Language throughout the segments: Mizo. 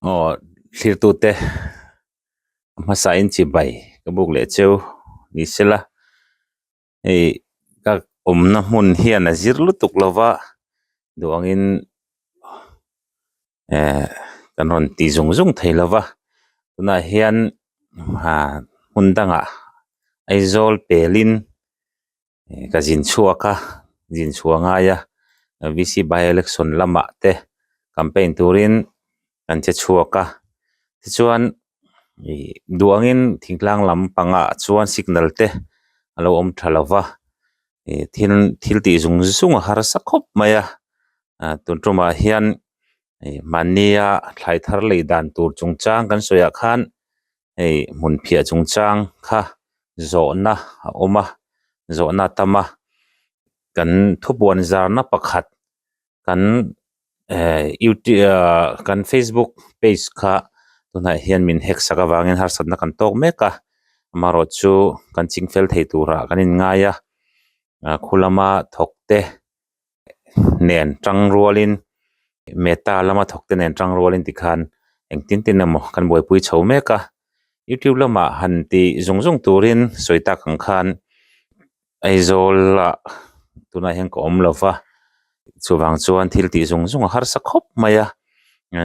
Aw thlirtute hmasa in chibai ka buk leh cheu ni sela hei ka awmna hmun hian a zir lutuk lova duh angin eh kan rawn ti zung zung thei lova tunah hian hmun dangah Aizawl pelin. Ka zin chhuak a zin chhuah ngai a V C by election lamah te campaign turin kan che chhuak a tichuan ih duh angin thingtlang lam pangah chuan signal te a lo awm tha lo va ih thil thil tih zung zung a harsa khawp mai a ah tun tumah hian ih mahnia thlai thar lei dan tur chungchang kan sawi ah khan hei hmun phiah chungchang kha zawhna a awm a zawhna a tam a kan thupuan zarna pakhat kan eh ah kan facebook page kha tunah hian min hack sak avangin harsatna kan tawk mek a amaherawh chu kan chingfel thei turah kan inngai a ah khu lama thawk te. nen tang rualin meta lama thawk te nen tang rualin tikhan engtin tin emaw kan buaipui chho mek a youtube lamah han ti zung zung turin sawi tak ang khan Aizawl ah tunah hian ka awm lova chuvang chuan thil tih zung zung a harsa khawp mai a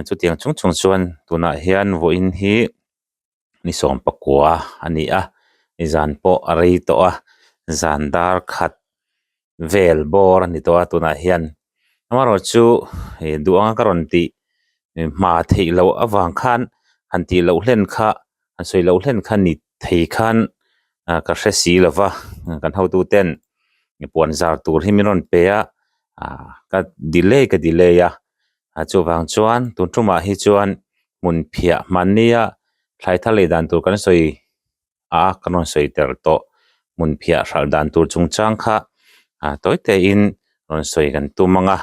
chutiang chung chung chuan tunah hian vawiin hi. Ni sawm pakua a ni a zan pawh a rei tawh a zan dar khat vel bawr a ni tawh a tunah hian amaherawh chu ih duh anga ka rawn tih hma theih loh avang khan han tih loh hlen kha han sawi loh hlen kha ni thei khan ah ka hre si lo va kan hotu ten puan zar tur hi min rawn pe a ah ka delay ka delay a. A chuvang chuan tun tumah hi chuan hmun phiah hmannia thlai thar lei dan tur kan sawi a kan rawn sawi tel tawh hmun phiah hralh dan tur chungchang kha ah tawi tein rawn sawi kan tum ang a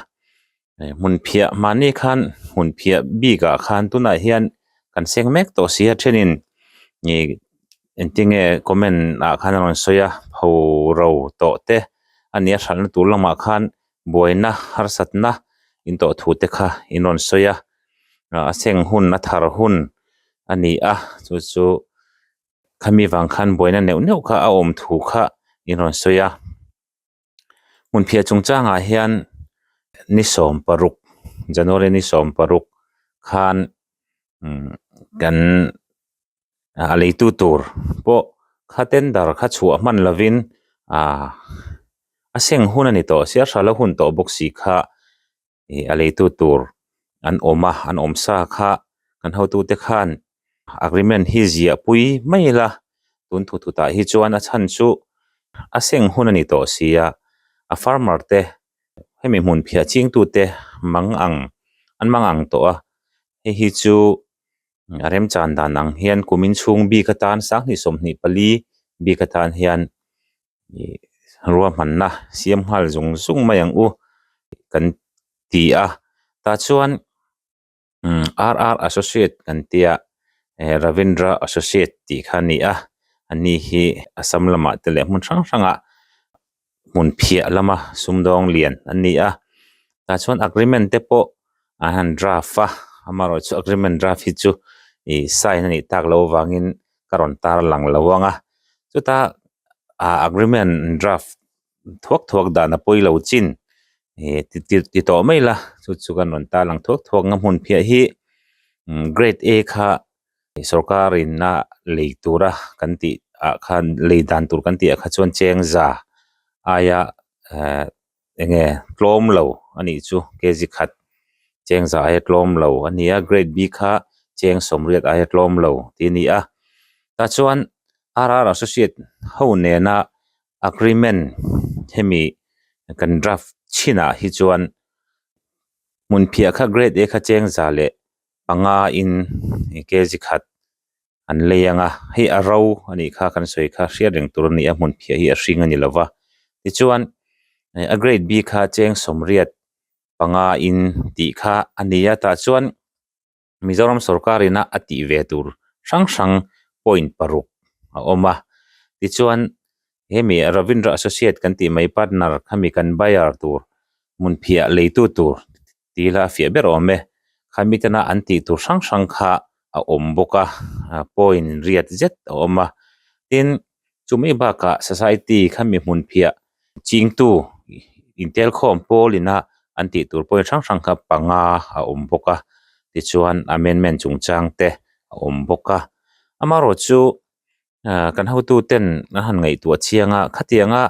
hmun phiah hmanni khan hmun phiah bikah khan tunah hian kan seng mek tawh si a thenin ih engtinge comment ah khan a rawn sawi a pho ro tawh te a nia hralhna tur lamah khan. buaina harsatna in tawh thu te kha in rawn sawi a a seng hun a thar hun a ni a chu chu khami vang khan buaina neuh neuh kha a awm thu kha in rawn sawi a hmun phiah chungchangah hian ni sawm paruk January ni sawm paruk khan umm kan. A leitu tur pawh kha tender kha chhuah hman lovin ah a seng hun a ni tawh sia hra lo hun tawh bawk si kha ih a leitu tur an awm a an awm sa kha kan hotute khan agreement hi ziah pui mai ila tun thu thut ah hi chuan a chhan chu a seng hun a ni tawh sia a farmer te hemi hmun phiah chingtute mang ang an mang ang tawh a hei hi chu. A remchan dan ang hian kumin chhung bik atan sanghnih 24 bik atan hian ih ruahmanna siam nghal zung zung mai ang u kan ti a tah chuan umm R R associate kan tia eh Ravindra associate tih kha a ni a ani hi Assam lamah te leh hmun hrang hrangah hmun phiah lama sumdawng lian an ni a tah chuan agreement te pawh an han draft a amaherawh chu agreement draft hi chu ih sign a nih tak loh avangin ka rawn tar lang lo ang a chuta ah agreement draft thuak thuak dan a pawi lo chin ih ti ti tawh mai la chu chu kan rawn tar lang thuak thuak ang a hmun phiah hi grade A kha. Sorkarin a lei tura kan tih ah khan lei dan tur kan tih ah kha chuan cheng za aia ehh eng nge tlawm lo a nih chu kg khat cheng za aia tlawm lo a ni a grade B kha cheng sawmriat aia tlawm lo tih a ni a tah chuan R R associate ho nena agreement hemi kan draft chinah hi chuan hmun phiah kha grade A kha cheng za leh. panga in kg khat an lei ang a hei a ro a nih kha kan sawi kha hriat reng tur a ni a hmun phiah hi a hring a ni lova tichuan a grade B kha cheng sawmriat panga in tih kha a ni a tah chuan Mizoram sorkar ina a tih ve tur hrang hrang point paruk a awm a tichuan hemi Ravindra Associate kan tih mai partner khami kan buyer tur hmun phiah leitu tur. Tih la a fiah ber awm e. Khami tena an tih tur hrang hrang kha a awm bawk a point riat zet a awm a tin chumi bakah society khami hmun phiah chingtu intelkhawm pawl ina an tih tur point hrang hrang kha panga a awm bawk a tichuan amendment chungchang te a awm bawk a amaherawhchu ah kan hotu ten an han ngaihtuah chiang a khatianga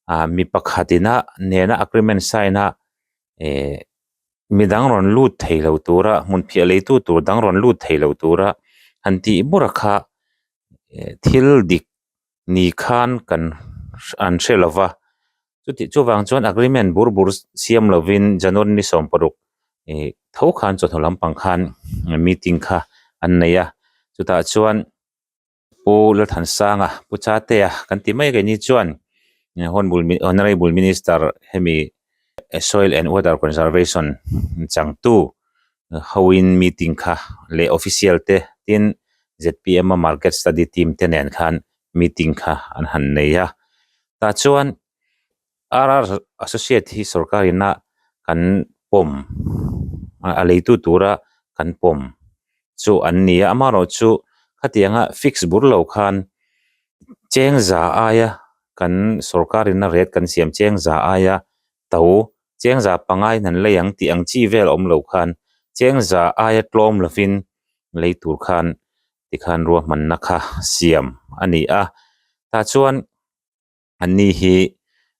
ah mi pakhat ina nena agreement sign a eh midang rawn lut thei lo tura hmun phiah leitu tur dang rawn lut thei lo tura han tih bur a kha eh thil dik ni khan kan an hre lo va chutih chuvang chuan agreement bur bur siam lovin January ni 16 ih tho khan chawhnu lampang khan meeting kha an nei a chutah chuan. Pu Lalthansanga Pu Chatea kan ti mai keini chuan Honourable Minister hemi Soil and Water Conservation changtu hoin meeting kha leh official te tin zpm a market study team te nen khan meeting kha an han nei a tah chuan R R associate hi sorkar ina kan pawm a leitu tura kan pawm chu an ni a amaherawhchu khatianga fix bur lo khan cheng za aia kan sorkar ina rate kan siam cheng za aia to cheng za panga in an lei ang tih ang chi vel awm lo khan cheng za aia tlawm lovin lei tur khan tikhan ruahmanna kha siam a ni a tah chuan. An ni hi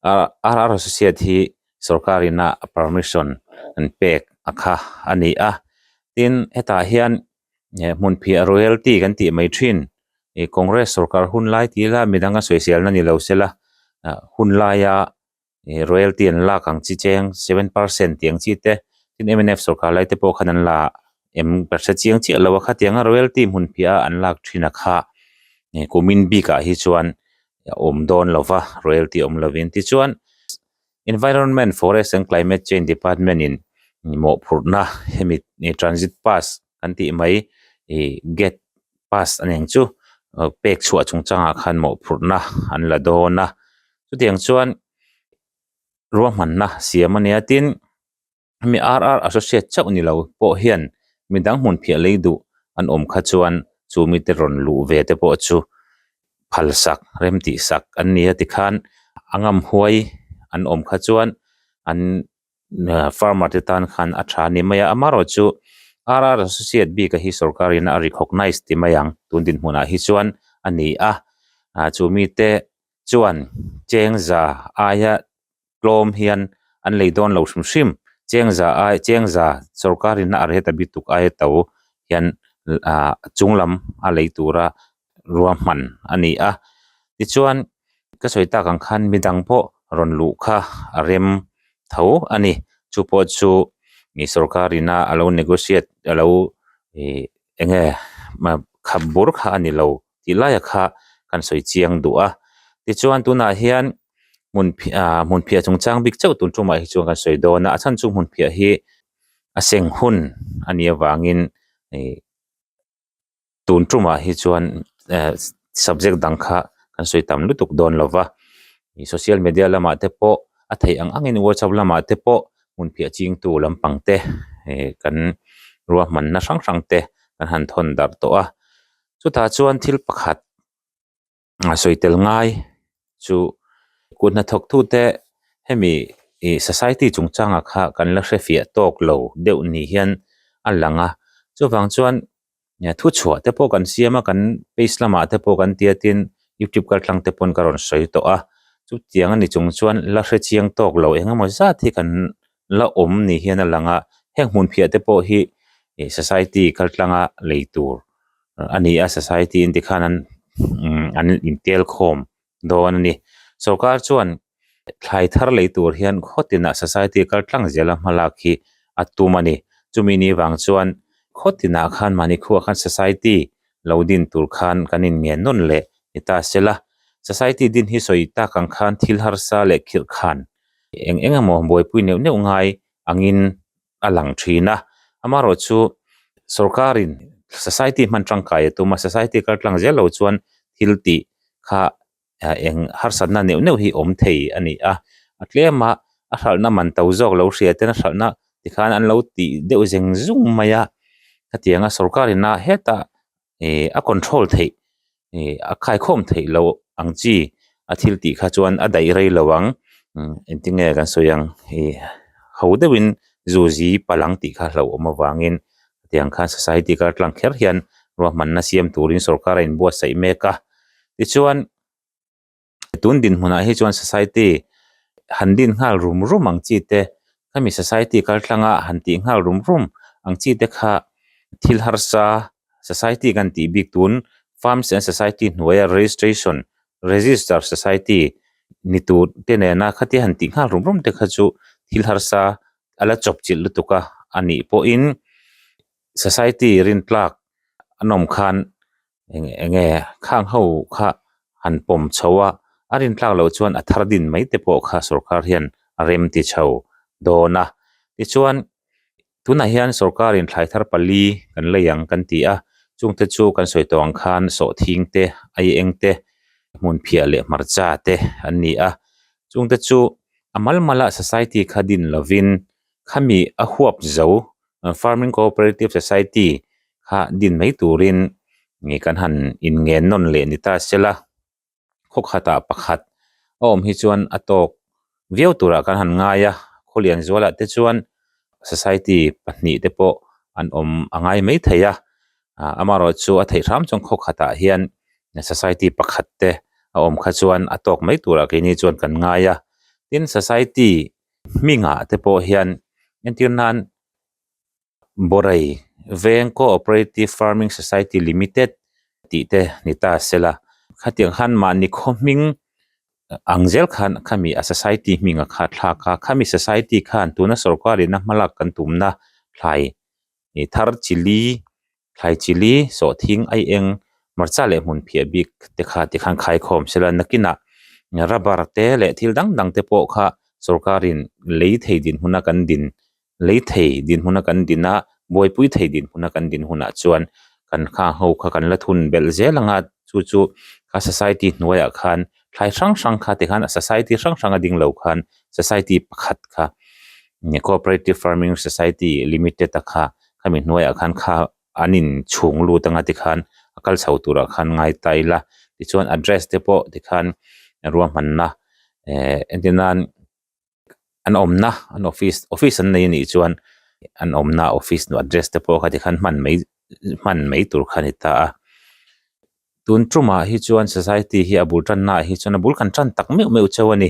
R R associate hi sorkar ina permission an pek a kha a ni a tin hetah hian hmun phiah royalty kan tih mai thin ih congress sorkar hun lai tih ila midang a sawiselna ni lo sela hun laia ih royalty an lak ang chi cheng 7% tih ang chi te tin mnf sorkar lai te pawh khan an la em ka hre chiang chiah lo a khatianga royalty hmun phiah a an lak thin a kha ih kumin bikah hi chuan a awm dawn lo va royalty awm lovin tichuan environment forest and climate change department in mawhphurhna hemi transit pass kan tih mai ih gate pass a eng chu pek chhuah chungchangah khan mawhphurhna an la dawn a chutiang chuan ruahmanna siam a nia tin. Hemi R R associate chauh ni lo pawh hian midang hmun phiah lei duh an awm kha chuan chu mite rawn luh ve te pawh chu phal sak rem tih sak an ni a tikhan a ngam huai an awm kha chuan an farmer te tan khan a tha a ni mai a amaherawhchu R R associate bik a hi sorkar in a recognize ti mai ang tun dinhmunah hi chuan a ni a ah chu mite chuan cheng za aia tlawm hian an lei dawn lo hrim hrim cheng za ai cheng za sorkar in a rate a bi tuk aia to hian ah chung lam a lei tura ruahman a ni a tichuan ka sawi tak ang khan midang pawh rawn luh kha a rem tho a ni chu pawh chu ih sorkar in a alo negotiate alo ih eng nge khap bur kha a ni lo tih laia kha kan sawi chiang duh a tichuan tunah hian hmun ah hmun phiah chungchang bik chauh tun tumah hi chuan kan sawi dawn a a chhan chu hmun phiah hi a seng hun a nih avangin ih tun tumah hi chuan eh subject dang kha kan sawi tam lutuk dawn lo va ih social media lamah te pawh a theih ang angin whatsapp lamah te pawh hmun phiah chingtu lampang te ih kan ruahmanna hrang hrang te kan han thawn darh tawh a chutah chuan thil pakhat. a sawi tel ngai chu kut hnathawk tu te hemi ih society chungchangah kha kan la hre fiah tawk lo deuh ni hian a lang a chuvang chuan thu chhuah te pawh kan siam a kan page lamah te pawh kan tia tin youtube kaltlang te pawn ka rawn sawi tawh a chutiang a ni chung chuan la hre chiang tawk lo eng emaw zat hi kan la awm ni hian a lang a heng hmun phiah te pawh hi ih society kaltlanga lei tur a ni a society in tikhan an umm an intel khawm dawn a ni sorkar chuan thlai thar lei tur hian khaw tinah society kal tlang zel a hmalak hi a tum a ni chumi ni vang chuan khaw tinah khan mahni khuaah khan society lo din tur khan kan inngen nawn leh ni ta sela society din hi sawi tak ang khan thil harsa leh khirh khan eng eng emaw buaipui neuh neuh ngai angin a lang thin a amaherawhchu sorkarin society hman tangkai a tum a society kal tlang zel lo chuan thil tih kha eng harsatna neuh neuh hi awm thei a ni a a tlem a a hralhna man to zawk lo hria ten a hralhna tikhan an lo tih deuh zeng zung mai a. Khatianga sorkar ina hetah ih a control theih ih a khaikhawm theih loh ang chi a thil tih kha chuan a daih rei lo ang engtinge kan sawi ang ih ho deuhin zu zi palh ang tih kha hlauhawm avangin tiang khan society kal tlang kher hian ruahmanna siam turin sorkar a inbuatsaih mek a tichuan. Tun dinhmunah hi chuan society han din nghal rum rum ang chi te khami society kal tlanga han tih nghal rum rum ang chi te kha thil harsa society kan tih bik tun farms and society hnuaia registration register society ni tur te nena khatia han tih nghal rum rum te kha chu thil harsa a la chawp chilh lutuk a anih pawhin society rintlak an awm khan. Eng enge khang ho kha han pawm chho a a rin tlak loh chuan a thar din mai te pawh kha sorkar hian a rem ti chho dawn a tichuan tunah hian sorkar in thlai thar pali kan lei ang kan ti a chungte chu kan sawi tawh ang khan sawhthing te aieng te hmun phiah leh hmarcha te an ni a chungte chu a mal mal a society kha din lovin khami a huap zo Farming Cooperative Society kha din mai turin nge kan han inngen nawn leh ni ta sela khaw khatah pakhat a awm hi chuan a tawk viau turah kan han ngai a khawlian zualah te chuan society pahnih te pawh an awm a ngai mai thei a amaherawh chu a theih hram chuan khaw khatah hian society pakhat te a awm kha chuan a tawk mai turah keini chuan kan ngai a tin society hmingah te pawh hian entir nan Borai Veng Cooperative Farming Society Limited tih te ni ta sela khatiang khan mahni khaw hming ang zel khan khami a society hming a kha thlak a khami society khan tuna sorkar in a hma lak kan tumna thlai ih thar chili thlai chili sawhthing ai eng hmarcha leh hmun phiah bik te kha tikhan khaikhawm sela nakinah rubber te leh thil dang dang te pawh kha sorkarin lei thei dinhmuna kan din lei thei dinhmuna kan din a buaipui thei dinhmuna kan din hunah chuan kan kha ho kha kan la thun belh zel ang a chu chu kha society hnuaiah khan thlai hrang hrang kha tikhan a society hrang hrang a ding lo khan society pakhat kha cooperative farming society limited a kha khami hnuaiah khan kha an in chhung lut anga tikhan a kal chho turah khan ngai ta ila tichuan address te pawh tikhan ruahmanna eh entir nan an awmna an office office an nei anih chuan an awmna office address te pawh kha tikhan hman mai hman mai tur kha a ni ta a tun tumah hi chuan society hi a bul tanna ah hi chuan a bul kan tan tak meuh meuh chauh a ni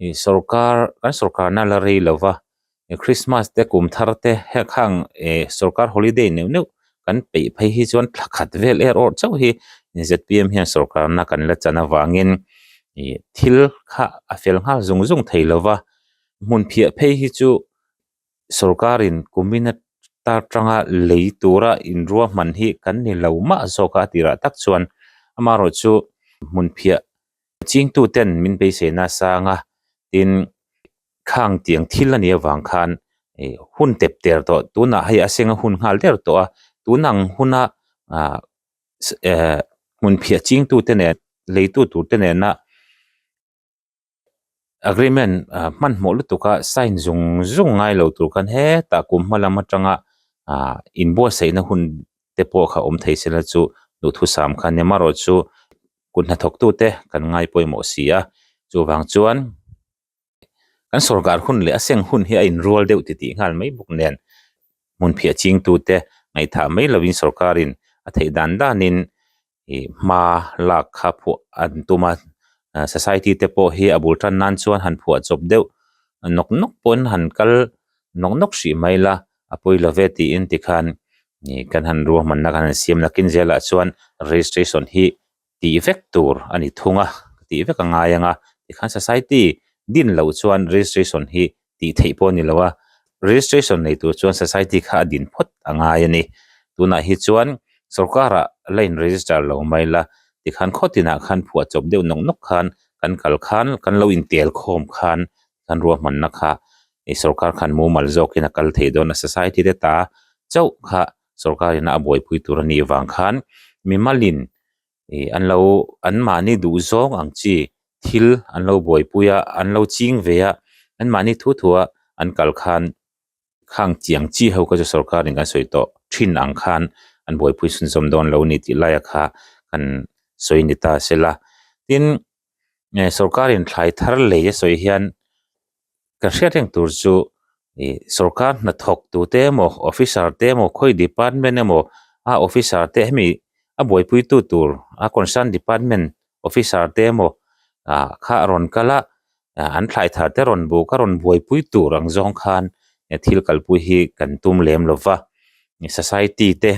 ih sawrkar kan sawrkarna la rei lova Christmas te kum thar te heng khang eh sawrkar holiday neuh neuh kan peih phei hi chuan thla khat vel er awrh chauh hi Z P M hian sawrkarna kan la chan avangin ih thil kha a fel nghal zung zung thei lova hmun phiah phei hi chu sawrkarin kumin atanga lei tura inruahman hi kan ni lo mah zawk a a tirah tak chuan amaherawhchu hmun phiah chingtu ten min beisei nasa ang a tin khang tiang thil a nih avang khan ih hun tep ter tawh tunah hei a seng a hun nghal der tawh a tunang huna ah eh hmun phiah chingtu te nen leitu tur te nena agreement ah hmanhmawh lutuk a sign zung zung ngai lo tur khan hetah kum hma lam atanga ah inbuatsaihna hun te pawh kha awm thei sela chu duhthusam kha nia marawh chu kut hnathawktute kan ngai pawimawh si a chuvang chuan kan sorkar hun leh a seng hun hi a inrual deuh titih nghal mai bawk nen hmun phiah chingtute ngaihthah mai lovin sorkarin a theih dan danin ih hma lak kha phuah an tum a society te pawh hi a bul tan nan chuan han phuah chawp deuh nawk nawk pawn han kal nawk nawk hrih mai la a pawi lo ve tiin tikhan ih kan han ruahmanna kan han siam nakin zelah chuan registration hi tih vek tur a ni thung a tih vek a ngai ang a tikhan society din loh chuan registration hi tih theih pawh a ni lo a registration nei tur chuan society kha a din phawt a ngai a ni tunah hi chuan sorkar ah la in register lo mai la tikhan khaw tinah khan phuah chawp deuh nawk nawk khan kan kal khan kan lo intel khawm khan kan ruahmanna kha ih sorkar khan mumal zawkin a kal thei dawn a society te ta chauh kha sorkar in a buaipui tur a nih vang khan mimalin ih an lo an mahni duh zawng ang chi thil an lo buaipui a an lo ching ve a an mahni thu thu a an kal khan khang chiang chi ho kha chu sorkar in kan sawi tawh. thin ang khan an buaipui chhunzawm dawn lo a ni tih laia kha kan sawi ni ta se la. Tin, sorkarin thlai thar lei a sawi hian ka hriat reng tur chu ih sorkar hnathawk tute emaw officer te emaw khawi department emaw a officer te hemi a buaipui tu tur a concern department officer te emaw ah kha a rawn kal a an thlai thar te rawn buk a rawn buaipui tur ang zawng khan thil kalpui hi kan tum lem lo va society te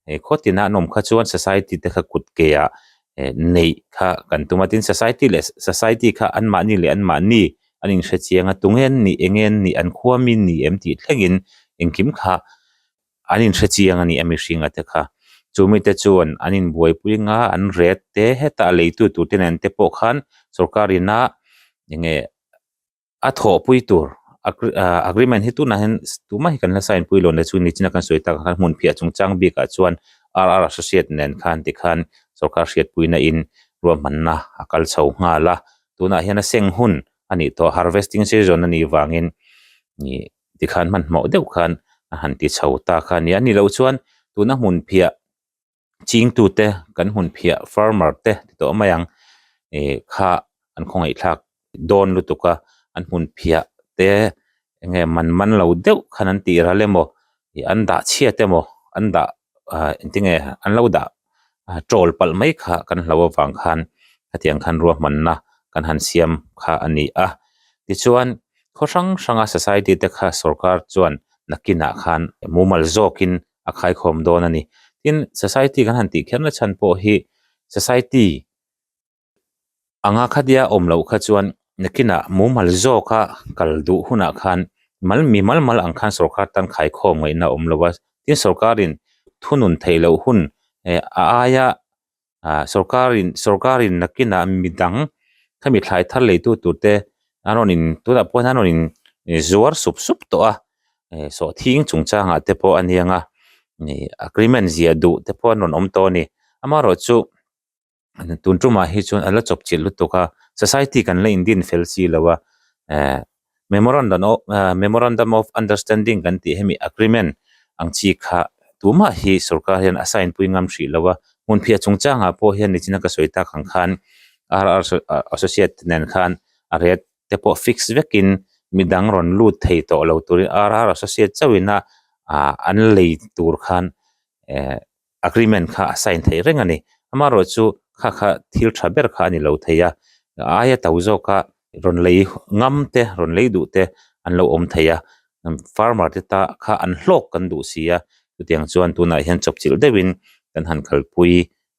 he khaw tina an awm kha chuan society te kha kut ke ah neih kha kan tum a tin society leh society kha anmahni leh anmahni an inhre chiang a tunge an nih enge an nih an khua mi an ni em tih thlengin engkim kha an inhre chiang a ni a mihringa te kha chumi te chuan an inbuaipui anga an ret te hetah leitu tur te nen te pawh khan sorkar ina enge a thawhpui tur agreement hi tunah hian tumah hi kan la sign pui lo na chu nichina kan sawi tak ang khan hmun phiah chungchang bikah chuan R R associate nen khan tikhan sorkar hriatpuina in ruahmanna a kal chho nghal a tunah hian a seng hun a nih tawh harvesting season a nih vangin ih tikhan hmanhmawh deuh khan a han ti chho ta kha a ni a ni loh chuan tuna hmun phiah chingtute kan hmun phiah farmer te ti tawh mai ang ih kha an khawngaihthlak dawn lutuk a an hmun phiah te eng nge man man lo deuh khan an tih ral emaw ih an dah chhiat emaw an dah ah engtinge an lo dah tawl palh mai kha kan hlo avang khan hetiang khan ruahmanna kan han siam kha a ni a tichuan khaw hrang hranga society te kha sorkar chuan nakinah khan mumal zawkin a khaikhawm dawn a ni. Tin, society kan han tih kher na chhan pawh hi society anga khatia awm loh kha chuan nakinah mumal zawka kal duh hunah khan mal mi mal mal ang khan sorkar tan khaikhawm ngaihna a awm lo a. Tin, sorkarin thunun theih loh hun eh a aia ah sorkarin sorkarin nakinah midang khami thlai thar leitu tur te an rawn in tunah pawh hian an rawn in zuar sup sup tawh a eh sawhthing chungchangah te pawh a niang a ih agreement ziah duh te pawh an rawn awm tawh a ni amaherawhchu tun tumah hi chuan a la chawp chilh lutuk a society kan la in din fel si lo a eh memorandum of memorandum of understanding kan tih hemi agreement ang chi kha tumah hi sorkar hian a sign pui ngam hrih lo a hmun phiah chungchangah pawh hian nichina ka sawi tak ang khan R R associate nen khan a rate te pawh fix vekin midang rawn lut thei tawh lo turin R R associate chauhin a ah an lei tur khan eh agreement kha a sign theih reng a ni amaherawhchu kha kha thil tha ber kha a ni lo thei a aia to zawka rawn lei ngam te rawn lei duh te an lo awm thei a farmer te ta kha an hlawk kan duh si a chutiang chuan tunah hian chawpchilh deuhin kan han kalpui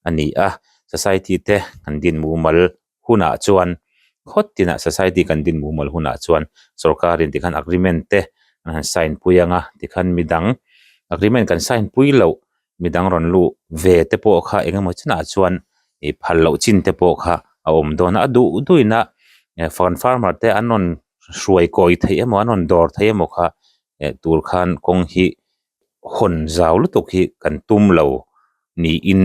a ni a society te kan din mumal hunah chuan khawt tinah society kan din mumal hunah chuan sorkarin tikhan agreement te an han sign pui ang a tikhan midang agreement kan sign pui loh midang rawn luh ve te pawh kha eng emaw chinah chuan ih phal loh chin te pawh kha a awm dawn a a duh duhin a farmer te an rawn hruai kawi theih emaw an rawn dawr theih emaw kha eh tur khan kawng hi hawn zau lutuk hi kan tum lo niin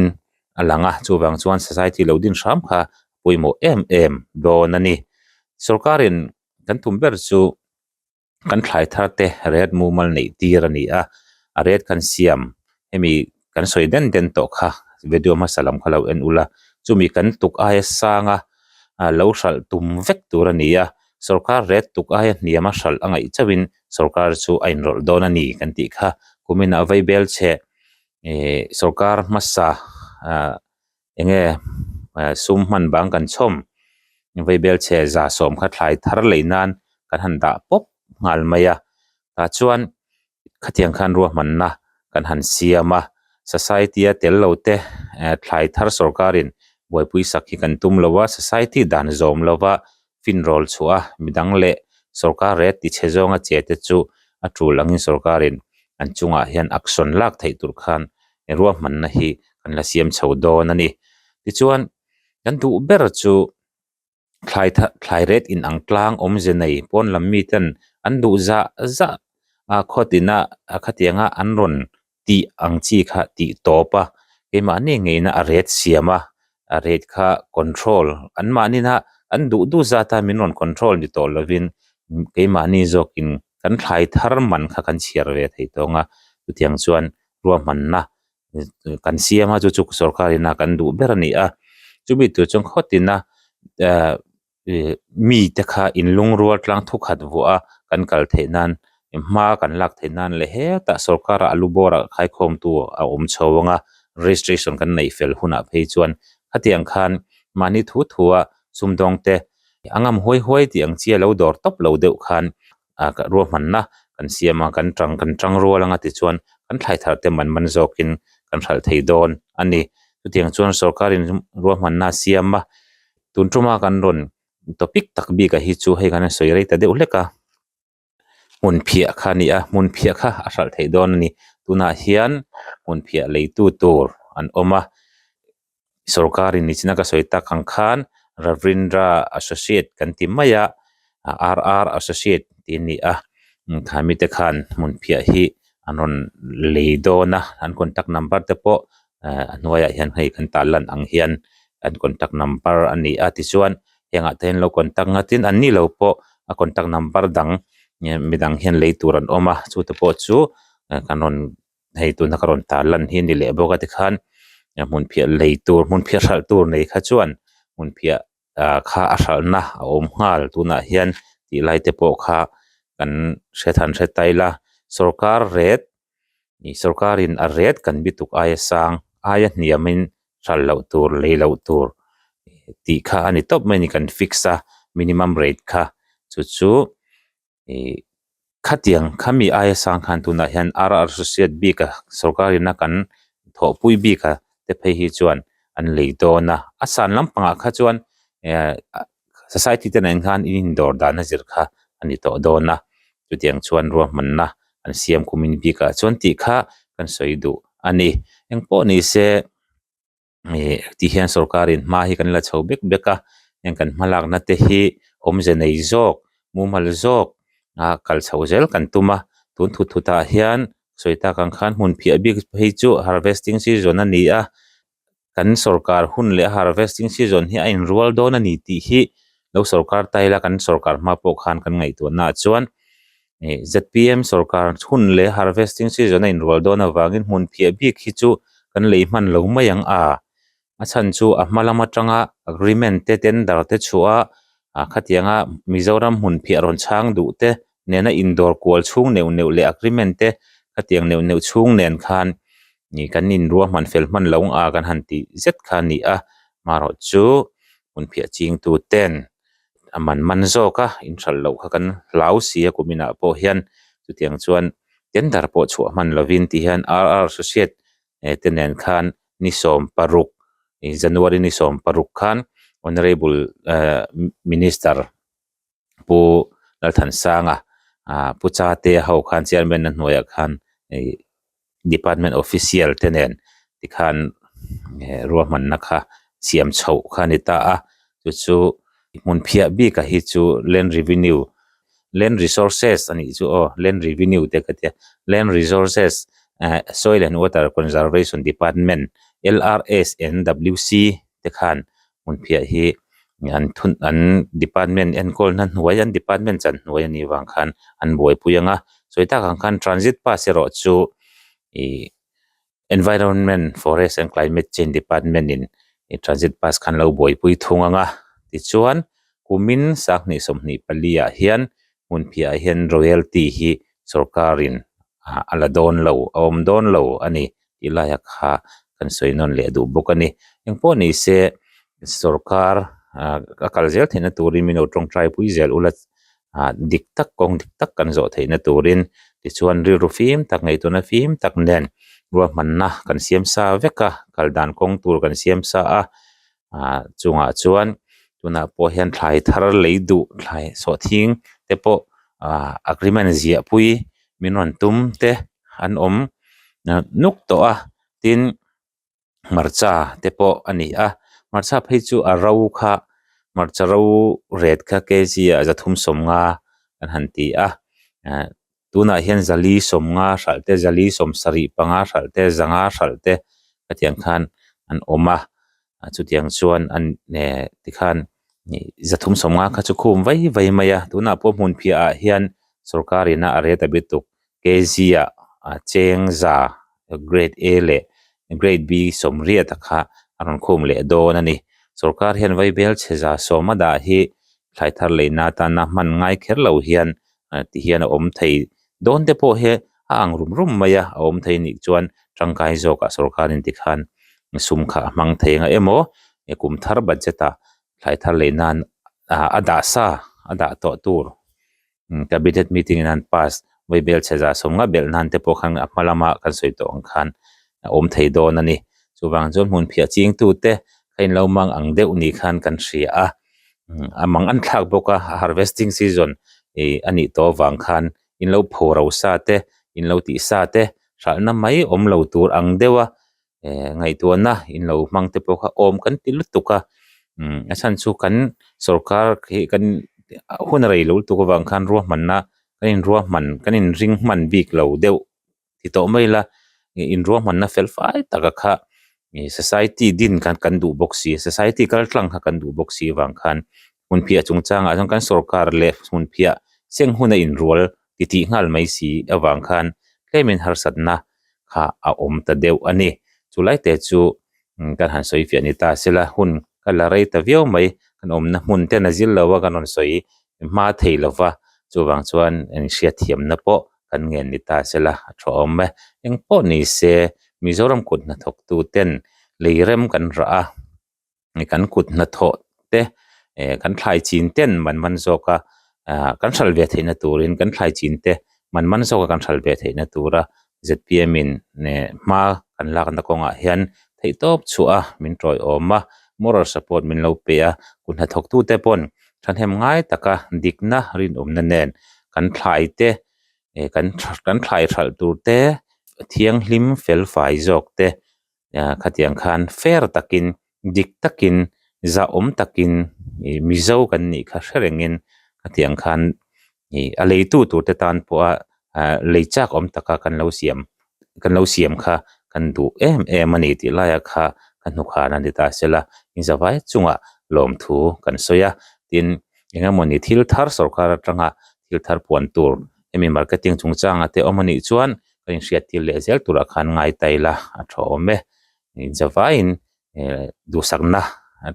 a lang a chuvang chuan society lo din hram kha pawimawh em em dawn a ni sorkarin kan tum ber chu kan thlai thar te ret mumal neih tir a ni a a ret kan siam hemi kan sawi den den tawh kha video hmasa lam kha lo en ula chumi kan tuk aia sang a lo hralh tum vek tur a ni a sorkar ret tuk aia hniam a hralh a ngaih chauhin sorkar chu a inrawlh dawn a ni kan tih kha kumin ah vaibel chhe ih sorkar hmasa ah enge sum hman bang kan chhawm vaibel chhe za sawm kha thlai thar lei nan kan han dah pawp nghal mai a tah chuan khatiang khan ruahmanna kan han siam a society a tel lo te thlai thar sorkarin buaipui sak hi kan tum lo a society dan zawm lova finrawl chhuah a midang leh sorkar reh tichhe zawnga che te chu a tul angin sorkarin an chungah hian action lak theih tur khan ruahmanna hi kan la siam chho dawn a ni tichuan kan duh ber chu thlai thlai ret in ang tlang awmze nei pawn lam mi ten an duh zah zah a khawtina a khatianga an rawn tih ang chi kha tih tawp a keimahni ngeina a ret siam a a ret kha control anmahnina an duh duh zat a min rawn control ni tawh lovin keimahni zawkin kan thlai thar man kha kan chhiar ve thei tawng a chutiang chuan. Ruahmanna kan siam a chu chu sorkar ina kan duh ber a ni a chumi tur chuan khaw tina ehh mite kha in lungrual tlang thukhat vuah a kan kal theih nan hma kan lak theih nan leh hetah sorkar ah a lu bawr ah khaikhawm tu a awm chho ang a registration kan neih fel hunah phei chuan khatiang khan mahni thu thu a sumdawng te a ngam huai huai tih ang chi a lo dawr tawp lo deuh khan ah ruahmanna kan siam a kan tang kan tang rual anga tichuan kan thlai thar te man man zawkin kan hralh thei dawn a ni chutiang chuan sorkar in ruahmanna a siam a tun tuma kan rawn topic tak bik ah hi chu hei kan sawi rei ta deuh hlek a hmun phiah kha a ni a hmun phiah kha a hralh theih dawn a ni tunah hian hmun phiah leitu tur an awm a sorkar in nichina ka sawi tak ang khan Ravindra Associate kan ti mai a RR Associate tih a ni a khami te khan hmun phiah hi an rawn lei dawn a an contact number te pawh a hnuaiah hian hei kan tah lan ang hian an contact number a ni a tichuan hengah te hian lo contact ngatin an ni lo pawh a contact number dang midang hian lei tur an awm a chu te pawh chu kan rawn hei tuna ka rawn tar lan hi a ni leh bawk a tikhan hmun phiah lei tur hmun phiah hralh tur nei kha chuan hmun phiah ah kha a hralhna a awm nghal tunah hian tih lai te pawh kha kan hre than hre ta ila sawrkar ret ih sawrkar in a ret kan bituk aia sang aia hniam in hralh loh tur lei loh tur tih kha a ni tawp mai a ni kan fix a minimum rate kha chu chu. Ih khatiang khami aia sang khan tunah hian RR associate bik a sorkar ina kan thawhpui bik a te phei hi chuan an lei dawn a a san lampangah kha chuan eh society te nen khan in indawr dan a zir kha a ni tawh dawn a chutiang chuan ruahmanna an siam kumin bikah chuan tih kha kan sawi duh a ni engpawh ni se. Ih ti hian sorkar in hma hi kan la chho bek bek a heng kan hma lakna te hi awmze nei zawk mumal zawk a kal chho zel kan tum a tun thut thut ah hian sawi tak ang khan hmun phiah bik phei chu harvesting season a ni a kan sorkar hun leh harvesting season hi a inrual dawn a ni tih hi lo sorkar ta ila kan sorkar hma pawh khan kan ngaihtuah naah chuan ih zpm sorkar hun leh harvesting season a inrual dawn avangin hmun phiah bik hi chu kan lei hman lo mai ang a a chhan chu a hma lam atanga agreement te tender te chhuah a ah khatianga Mizoram hmun phiah rawn chhang duh te nena indawr kual chhung neuh neuh leh agreement te khatiang neuh neuh chhung nen khan ih kan inruahman fel hman lo ang a kan han tih zet kha a ni a marawh chu hmun phiah ching tu ten a man man zawk a in hralh loh kha kan hlau si a kum inah pawh hian chutiang chuan tender pawh chhuah hman lovin ti hian RR associate te nen khan ni 16 January ni 16 khan honourable eh minister pu Lalthansanga ah pu Chate ho khan chairman a hnuaiah khan ih department official te nen tikhan ruahmanna kha siam chhoh kha a ni ta a chu chu hmun phiah bik ah hi chu land revenue land resources a nih chu aw land revenue te ka tia land resources eh soil and water conservation department L_R_S_N_W_C te khan hmun phiah hi an thun an department enkawl na hnuai an department chan hnuai anih vang khan an buaipui ang a sawi tak ang khan transit pass erawh chu ih environment forest and climate change department in transit pass khan lo buaipui thung ang a tichuan kumin sanghnih 24 ah hian hmun phiah ah hian royalty hi sorkar in a la dawn lo a awm dawn lo a ni. tih laia kha kan sawi nawn leh duh bawk a ni engpawh ni se sorkar ah a kal zel theihna turin min lo tawngtai pui zel ula ah dik tak kawng dik tak kan zawh theihna turin tichuan rilru fim tak ngaihtuahna fim tak nen ruahmanna kan siam sa vek a kal dan kawng tur kan siam sa a ah chungah chuan tunah pawh hian thlai thar lei duh thlai sawhthing te pawh ah agreement ziah pui min rawn tum te an awm nuk tawh a tin hmarcha te pawh a ni a hmarcha phei chu a ro kha hmarcha ro ret kha kg ah 350 kan han ti a ah tunah hian 450 hralh te 475 hralh te 500 hralh te khatiang khan an awm a chutiang chuan an eh tikhan 350 kha chu khum vai vai mai a tunah pawh hmun phiah ah hian sorkar in a a ret a bituk kg ah cheng za Grade A leh Grade B sawmriat a kha a rawn khum leh dawn a ni. Sorkar hian vaibelchhe 70% a dah hi thlai thar leina atana hman ngai kher lo hian ti hian a awm thei dawn te pawh hi a ang rum rum mai a, a awm thei nih chuan tangkai zawkah sorkarin tikhan sum kha a hmang thei ang emaw kum thar budget ah thlai thar lei nan a dah sa a dah tawh tur cabinet meeting in an pass vaibelchhe 70% belh nan te pawh khan a hma lama kan sawi tawh ang khan a awm thei dawn a ni. Chuvang chuan hmun phiah ching tute kha in lo mang ang deuh ni khan kan hria a. A mang an thlak bawk a harvesting season ih a nih tawh avang khan in lo pho ro sa te in lo tih sa te hralhna mai awm lo tur ang deuh a eh ngaihtuahna in lo hmang te pawh kha awm kan ti lutuk a umm a chhan chu kan sorkar hi kan hun a rei lo lutuk avang khan ruahmanna kan inruahman kan inring hman bik lo deuh. ti tawh mai ila ih inruahmanna fel fai taka kha ih society din khan kan duh bawk si society kal tlang kha kan duh bawk si avang khan hmunphiah chungchangah chuan kan sorkar leh hmunphiah seng huna inrual ti tih nghal mai si avang khan tlemin harsatna kha a awm ta deuh a ni chulai te chu kan han sawi fiah ni ta sela hun ka la rei ta viau mai kan awmna hmun ten a zil lo a kan rawn sawi hma thei lova chuvang chuan inhriatthiamna pawh kan ngen ni ta sela a tha awm e. Eng pawh ni se Mizoram kut hnathawk tu ten lei rem kan rah a kan kut hnathawh te eh kan thlai chin ten man man zawk a ah kan hral ve theihna turin kan thlai chin te man man zawk a kan hral ve theihna tura zpm in eh hma kan lakna kawngah hian theihtawp chhuah a min tawiawm a moral support min lo pe a kut hnathawk tu te pawn thahnem ngai taka dikna rinawmna nen kan thlai te eh kan kan thlai hralh tur te thianghlim fel fai zawk te ah khatiang khan fair takin dik takin zahawm takin ih mizo kan nih kha hre rengin khatiang khan ih a leitu tur te tan pawha ah lei chak awm taka kan lo siam kan lo siam kha kan duh em em a ni tih laiah kha ka hnukhan a ni ta sela inzavai chungah lawmthu kan sawi a tin eng emawni thil thar sorkar atanga thil thar puan tur hemi marketing chungchangah te awm a nih chuan ka inhriat tir leh zel turah khan ngai ta ila a tha awm e inzavaiin eh duhsakna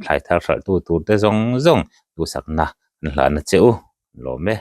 thlai thar hralh tu tur te zawng zawng duhsakna an hlahna che u lawm e.